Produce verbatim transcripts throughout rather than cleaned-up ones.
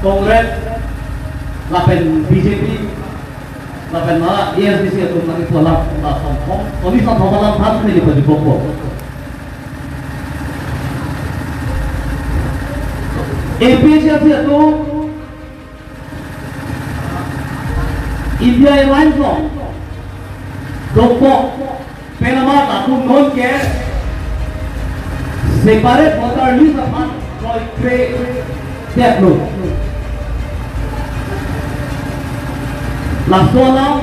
Congress lapen B J P lapen ma A S D C atum nangkipu alam, la somthom, toni somthom alam than neli pajutpo. A P H L C atum India Alliance along dokok pen amat latum non ke separate voter list aphan kroikre detlo. Laso alam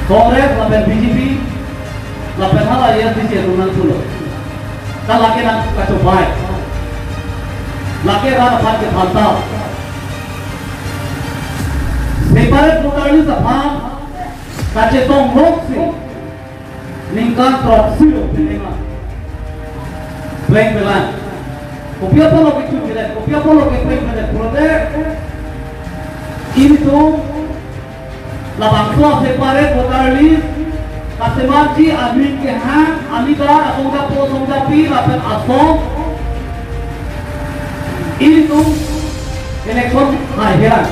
Congress lapen B J P lapen hala A S D C atum nangpulo. Ta lake nangkachobei. Lake rat aphan ke phanta. Separate voter list aphan kachetong loksi ningkan throksi lo penang. Plengplang. Kopi apotlo kechun kelet, kopi apotlo keplengplang pulote, ilitum labangso separate voter list kasematji aning kehang, amida, asongjapo, asongjapi lapen asong, ilitum election haihelang.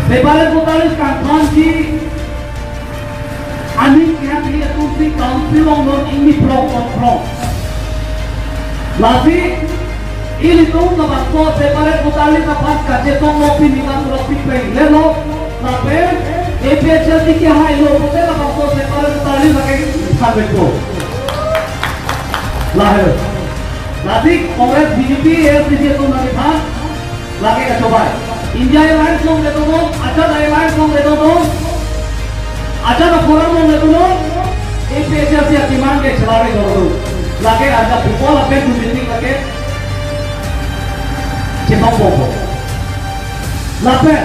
Separate voter list kangthanji aning kehang atumsi council along non ingni phrong phrong. Lasi ilitum labangso separate voter list aphan kachetong lo, pini kan lo, pipleng lelo, lapen A P H L C kehailo pulote labangso separate voter list lake thanbekpo. Lahelo. Lasi Congress, B J P, A S D C atum nangkethan lake kachobei. India Alliance along kedo non, Azad Alliance along kedo non, Azad Forum along kedo non, A P H L C atum ke chelare do. Lake Azad people ape dumiting lake chetong bompo. Lapen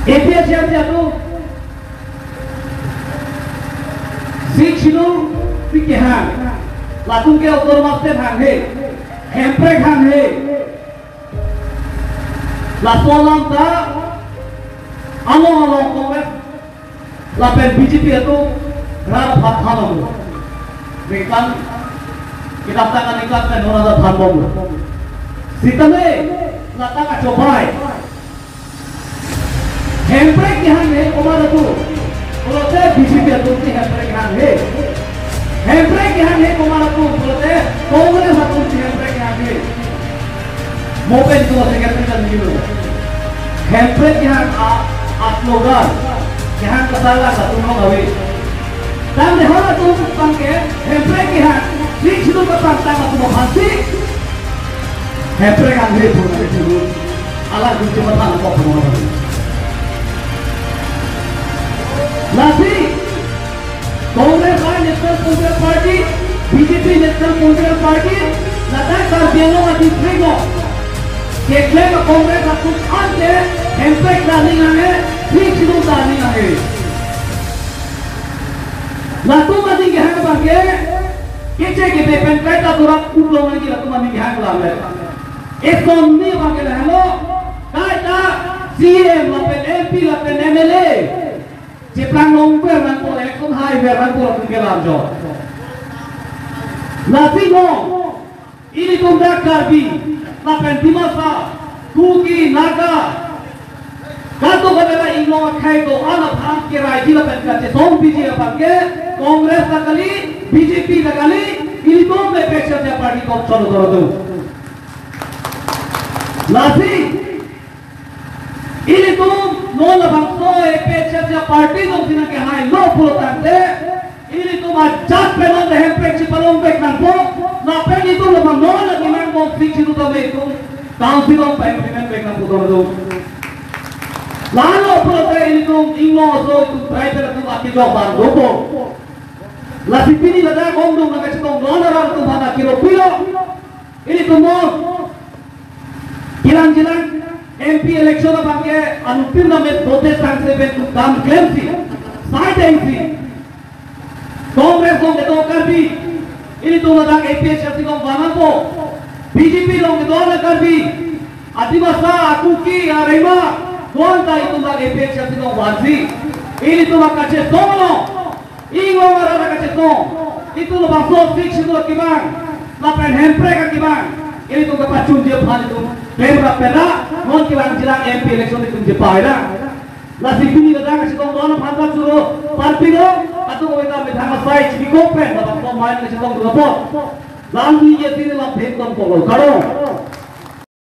A P H L C atum Sixth Schedule si kehang, latum ke autonomous state hanghe, hemprek hanghe. Laso alam ta along along Congress lapen B J P atum rat aphan thanlo. Ningkan, kedamtang aningkan pen non ta thanbomlo. Sitame lata kachobei. Hemprek kehang he komat atum pulote B J P atumsi hemprek kehang he. Hemprek kehang he komat atum pulote Congress atumsi hemprek kehang he. Mo pen itum secretary kan nilo. Hemprek kehang a, a slogan. Kehang kasalang atum long avi. Tangte halatum abangke hemprek kehang, Sixth Schedule kapangtang atum aphansi hemprek kehang he pu nangkethulo. Alanglitum chematha nangkok pu nang. Lasi Congress a National Political Party, B J P National Political Party, ladak Karbi Anglong a district along keklem a Congress atum ante hemprek ta aning hanghe, Sixth Schedule ta aning hanghe. Latum aning kehang abangke keche kebe pen kaita dorap utlong nangji, latum aning kehang alam le. Eson ni abangke lahelo, kaita C E M lapen M P lapen M L A cheplang longver nangpo, election haiver nangpo latum kelam jo. Lasi mo, ilitum dak Karbi lapen Dimasa, Kuki, Naga, kadokave la inglong akhei do-an aphan keraiji lapen kachesongpiji aphan ke Congress ta kali, B J P ta kali, ilitum A P H L C party kok cholo doro do. Lasi ilitum non labangso A P H L C party jongsi nangkehailo pulo tangte, ilitum ajat pen non hemprek chipalong vek nangpo, lapen itum labang non lagi nangbom Sixth Schedule tame itum council along pa-implement vek nangpo doro do. Lalo pulote ilitum inglong aso itum tribal atum akejok bang dopo. Lasi pini ladak ongdung nangkachetong non arat atum aphan akiro pilo. Ilitum non kelang jilang M P election abangke anuttin name vote tangse pen itum dam klemsi, sai dengsi Congress along kedo Karbi, ilitum ladak A P H L C along van nangpo, B J P along kedo la Karbi, a Dimasa, a Kuki, a Rengma, do-an ta itum dak A P H L C along vansi, ilitum akachesong along, inglong arat akachesong, itum labangso Sixth Schedule kevang, Lapen Hemprek akevang ilitum kapachunji aphan itum klem rap pera, non kevangjilang M P election itum chepaira. Lasi pini ladak kachetongdun aphan ta choro parpilo, atum kami ta methang asai chibiko pen, lapen komain kachetongdun apot. Lam ni ye tini lam phem tong polo, karo.